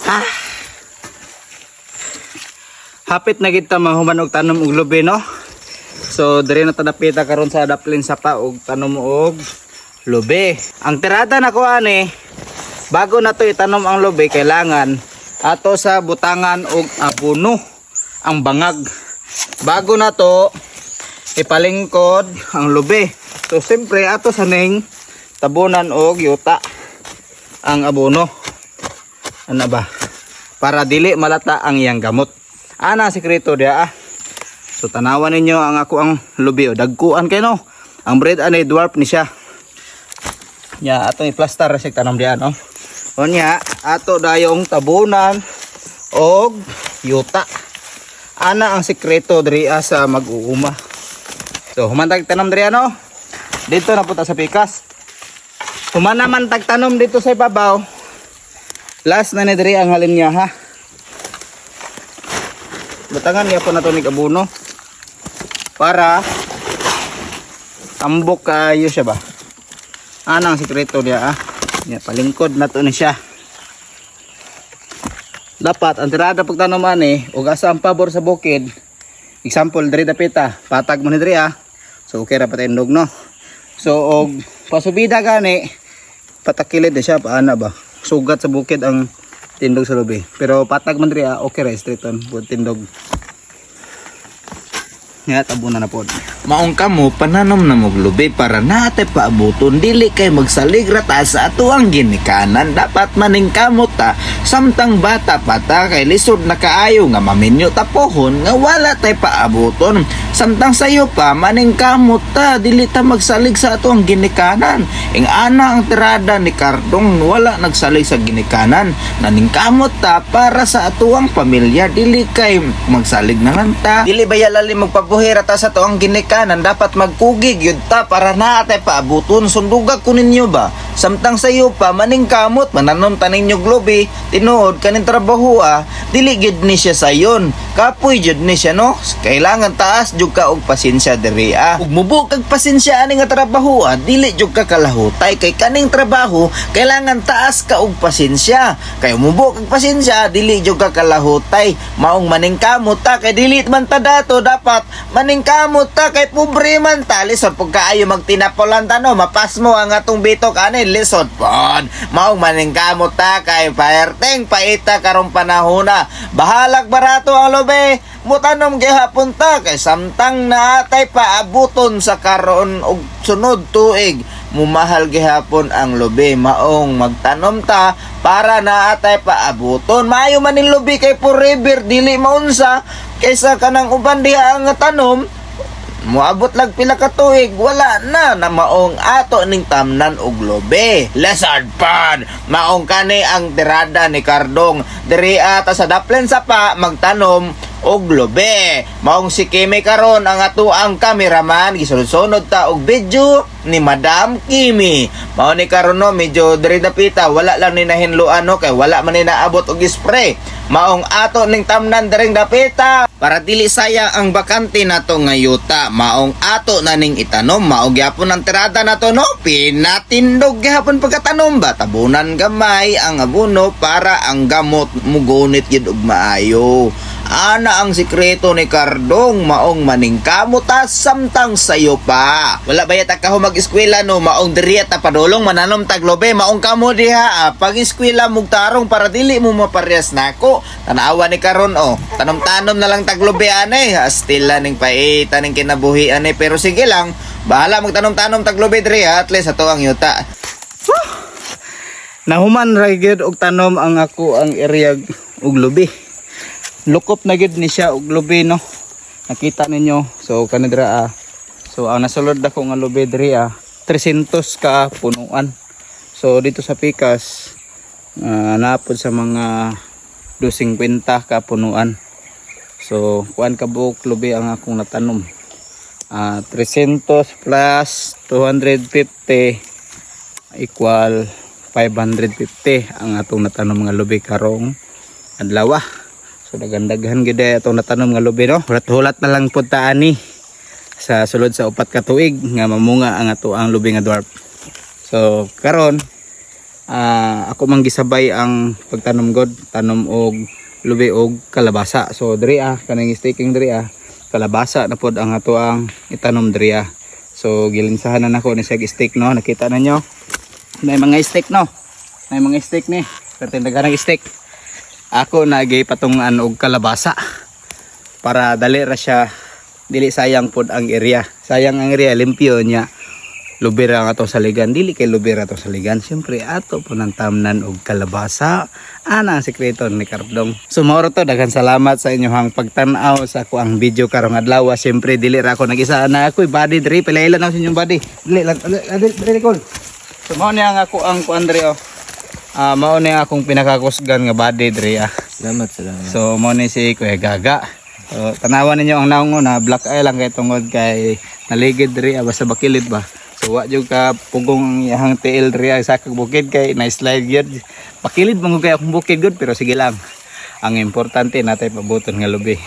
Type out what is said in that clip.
Ah. Hapit na kita mahuman og tanom og lubi, no. So diri na ta dapita karon sa daplin sapa og tanom og lubi. Ang tirada nako ani, bago na to itanom ang lubi, kailangan ato sa butangan og abono ang bangag. Bago na to ipalingkod ang lubi. So siyempre ato sa ning tabunan og yuta ang abono. Ano ba? Para dili malata ang iyang gamot. Ana sikreto dia ah. So tanawan ninyo ang ako ang lubi o dagkuan kay, no. Ang breed ani dwarf ni siya. Nya atong i-plaster ra siya tanom diyan, no. Unya ato dayong tabunan og yuta. Ana ang sikreto diri ah, sa mag-uuma. So human tag tanom diri, ano? Dito na punta sa pikas. Human naman tag tanom dito sa ibabaw. Last na ni diri ang halin niya ha. Butangan niya po na to ni abono. Para tambok kayo siya ba. Ana ang sikreto niya ah. Niya palingkod na to ni siya. Dapat ang tirada pagtanom ani ug asa ang pabor sa bukid. Example, diri dapita, patag mo ni diri ah. So okay ra patindog, no. So og pasubida gani, patakilid na siya paana ba. Sugat sa bukid ang tindog sa lubi. Pero patag man diri ah, okay ra straight on pud tindog. Nga tabunan na pod. Maong kamo pananom na mog lubi para naate paabuton, dili kay magsalig ra ta sa atuang ginikanan. Dapat maning kamot ta samtang bata pa ta kay lisod na kaayo nga maminyo ta pohon nga wala tay paabuton. Samtang sayo pa, maning kamot ta, dili ta magsalig sa atuang ginikanan. Ing ana ang tirada ni Kardong, wala nagsalig sa ginikanan. Naningkamot ta para sa atuang pamilya, dili kay magsalig na lang ta. Dili ba lalim magpabuhira ta sa tuang ginikanan? Dapat magkugig yun ta para naatay paabuton. Sundugag ko ninyo ba. Samtang sayo pa, maningkamot mananom ta ninyo globe. Tinuod kaning trabaho ah, dili gyud ni siya sayon, kapoy jud ni siya, no. Kailangan taas jud ka og pasensya diri ah. Ug mubo kag pasensya ani nga trabaho ah, dili jud ka kalahutay kay kaning trabaho kailangan taas ka og pasensya. Kay mubo kag pasensya, dili jud ka kalahutay. Maong maningkamot ta kay dili man ta dato, dapat maningkamot ta kay pobre man ta. Lisod pug kaayo magtinapolan ta, no, mapasmo ang atong bitok ani, lisod pod. Maong maningkamot ta kay paerteng paita karong panahona. Bahalag barato ang lobe, mutanom gihapon ta kay samtang naatay paabuton sa karon og sunod tuig, mumahal gihapon ang lobe. Maong magtanom ta para naatay paabuton. Maayo man ning lobe kay forever, dili maunsa kaysa kanang uban diha ang tanom, moabot lag pila ka tuig, wala na na. Maong ato ning tamnan og lobe. Lesard pan. Maong kani ang tirada ni Kardong. Diri ata sa daplen sapa magtanom og lobe. Maong si Kimi karon ang ato ang cameraman, gisunod-sunod ta og video ni Madam Kimi. Mao ni karon, no, medyo diri dapita wala lang ni nahinloan, no, kay wala man ni naabot og spray. Maong ato ning tamnan diring dapita para dili sayang ang bakante nato nga yuta. Maong ato na ning itanom. Mao gyapon ang tirada nato, no. Pinatindog gyapon pagkatanom ba. Tabunan gamay ang abono para ang gamot mugunit gyud og maayo. Ana ang sikreto ni Kardong, maong maningkamot ta samtang sayo pa. Wala ba yata ka mag-eskwela, no, maong diri ta padulong mananom taglobe. Maong kamo diha ah, pag eskwela mugtarong para dili mo maparehas nako. Tanawa ni karon oh. Tanom-tanom na lang taglobe ane. Astila ning paita ning kinabuhi ane, pero sige lang. Bahala magtanom-tanom taglobe diri ha, at least ato ang yuta. Nahuman ra gyud og tanom ang ako ang area og lubi. Lukop na gyud ni siya og lubi, no. Nakita ninyo. So kani dira ah. So ang nasulod ako nga lubi diri ah, 300 ka punuan. So dito sa pikas napod sa mga 250 ka punuan. So kuan ka buok lubi ang akong natanom. 300 plus 250 equal 550 ang atong natanom nga lubi karong adlaw. So daghan-daghan gyud ay atong natanom nga lubi, no. Hulat-hulat na lang pud ta ani sa sulod sa 4 ka tuig nga mamunga ang ato ang lubi nga dwarf. So karon Ako man gisabay ang pagtanom god, tanom og lubi og kalabasa. So diri kaning staking diri kalabasa na pod ang ato ang itanom diri. So gilinsahan na nako ni siya stick, no. Nakita na nyo. May mga stick, no. May mga stick ni. Pertindagan ng stick. Ako nagi patungan og kalabasa para dali ra siya, dili sayang pod ang area. Sayang ang area, limpyo niya. Lubira ang atong saligan, dili kay lubira atong saligan. Siyempre ato po ng tamnan og kalabasa. Ana ang sikreto ni Kardong. So mao ra to, daghan salamat sa inyong pagtan-aw sa ako ang video karong adlaw. Siyempre dili ra ako nag-isa na ako'y body diri, pilailan ako sa inyong body. Dili lang, dili dili kol. So mao ni ang ako ang kuan diri oh. Mao ni ang akong pinakakusgan nga body diri. Salamat, salamat. So mo ni si Kuya Gaga. So, tanawan ninyo ang naong na black eye lang kay tungod kay naligid diri basta bakilid ba. So wa jud ka pugong ang iyahang tiil diri sa kag bukid kay na slide gyud. Bakilid man gud kay akong bukid gud, pero sige lang. Ang importante natay pabuton nga lubi.